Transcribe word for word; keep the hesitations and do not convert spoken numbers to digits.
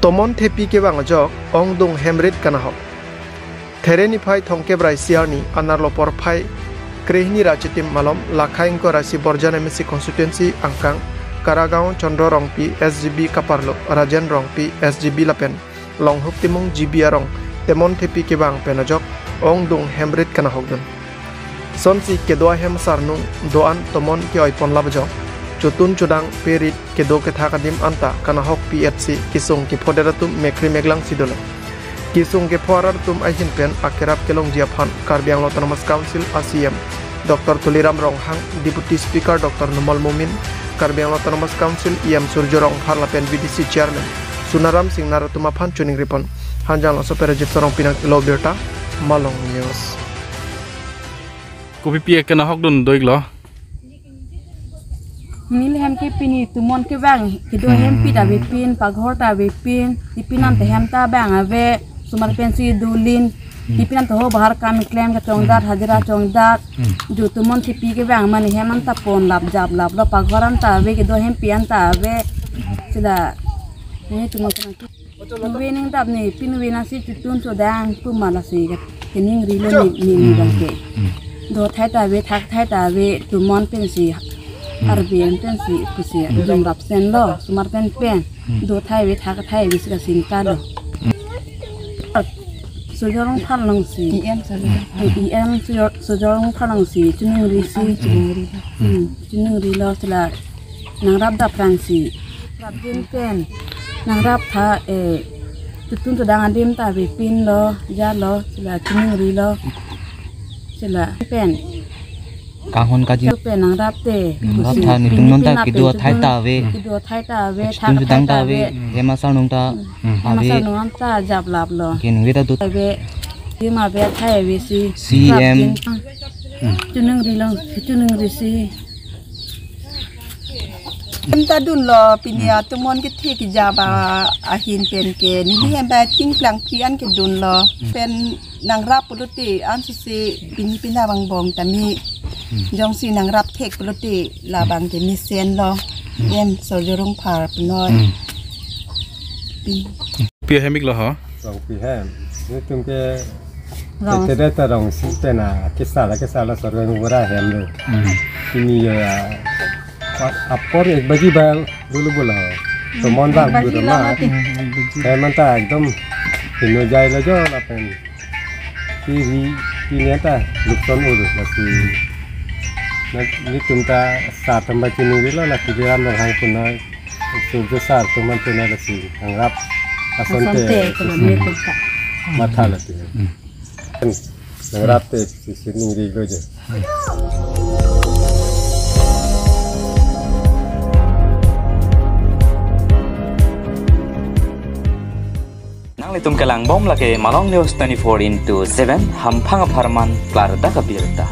Tomon thepi kevang ajok ongdung hemrit kanahok. There niphai thomkep ra isi arni anerlo porphai krehini ra chitim malom Lakha ingkoi ra isi Borjan M A C constituency angkang Karagaon Chandra Rongpi S G B kaparlo Rajen Rongpi S G B lapen Longhup Timung G B arong temon thepi kevang pen ajok ongdung hemrit kanahokdun. Sonsi kedo ahem asarnung do-an tomon ke-oipon lap ajok chotun chodang perit kedo kethak adim anta kanahok P H C kesung kephodet atum mekhri meglang si dolo. Kesung kepho arat atum ahin pen akerap kelongji aphan Karbi Anglong Autonomous Council a C M Doctor Tuliram Ronghang, Deputy Speaker Doctor Numal Momin, Karbi Anglong Autonomous Council E M Surjya Rongphar lapen V D C Chairman Sunaram Singnar atum aphan chiningripon. Hanjang laso Perajit Sorong pinang ilo birta, Malong News. Kopi pi akanahokdun do-iklo? Neli hem ke pini tomon kevang, kedo hem pi ta avepin, paghor ta avepin, tipin anta hem ta abang ave, osomar pensi dulin, tipin anta ho bahar kam keklem kachongdat, hajira chongdat, jo tomon thepi kevang mane hem anta pon lap jap laplo, paghor anta ave, kedo hem pi anta ave, sila, ne tomon kevang. Ningve ningdap ne, pin ve nasi chotun chodang pu ma lasi keningrilo ne, ne, ne bang ke. Do thai ta ave, thak thai ta ave, tomon pensi, arve pensi, pusi, jum rap sen lo, osomar pen pen. Do thai ave, thak thai ave si kasing ta lo. Surjya Rongphar alongsi. E M Surjya Rongphar. E M Surjya, Surjya Rongphar alongsi, chiningrisi. Chiningrilo sila nangrapdap rangsi. Rapjin pen. Nangrap tha, eh, chotun chodang adim ta avepinlo, jalo, sila chiningrilo. Sila pen. Kanghon kaji. Pen nangrap te. Nangrap tha, netum non ta kedo thai ta ave. Kedo thai ta ave, chotun thak chodang thai ta ta ave. Ave. Hem asarnung ta ave. Hem asarnung ta jap laplo. Ken ve ta do. Ave. Tim ave thai avesi. C M. Rapjin. Chiningrilo, chiningrisi. Hem ta dunlo, pini atomon kethe kejap ahin pen ke, neli hem ba ting plang pri an kedunlo. Pen nangrap pulote, ansose pini pina bang bong tame. Jongsi nangrap thek pulote, labang ke mesenlo. Em, Surjya Rongphar penoi. Pin. Pi hem-iklo ho? Rongpi hem. Netum ke Rong. Tete ta rongsi pen a, kesala, kesala sorga ngura hem lo. Pini ya, a-, apor ek baji bang dulu bola. Tomon bang ek baji dulu la ma. Mati. Hem anta ekdom pino jai lo jo lapen. Pini, pini anta lukson ulu lasi. Na, netum ta sar tamba chiningrilo lasi biram bang hang punoi. Surjya sar atum an penai lasi nangrap asonte. Asonte, kelam netum ta. Matha lasi. Nangrap te si, si ningrilo je. Nanglitum kelang bom lake Malong News twenty-four into seven, hamphang apharman klardak abirta.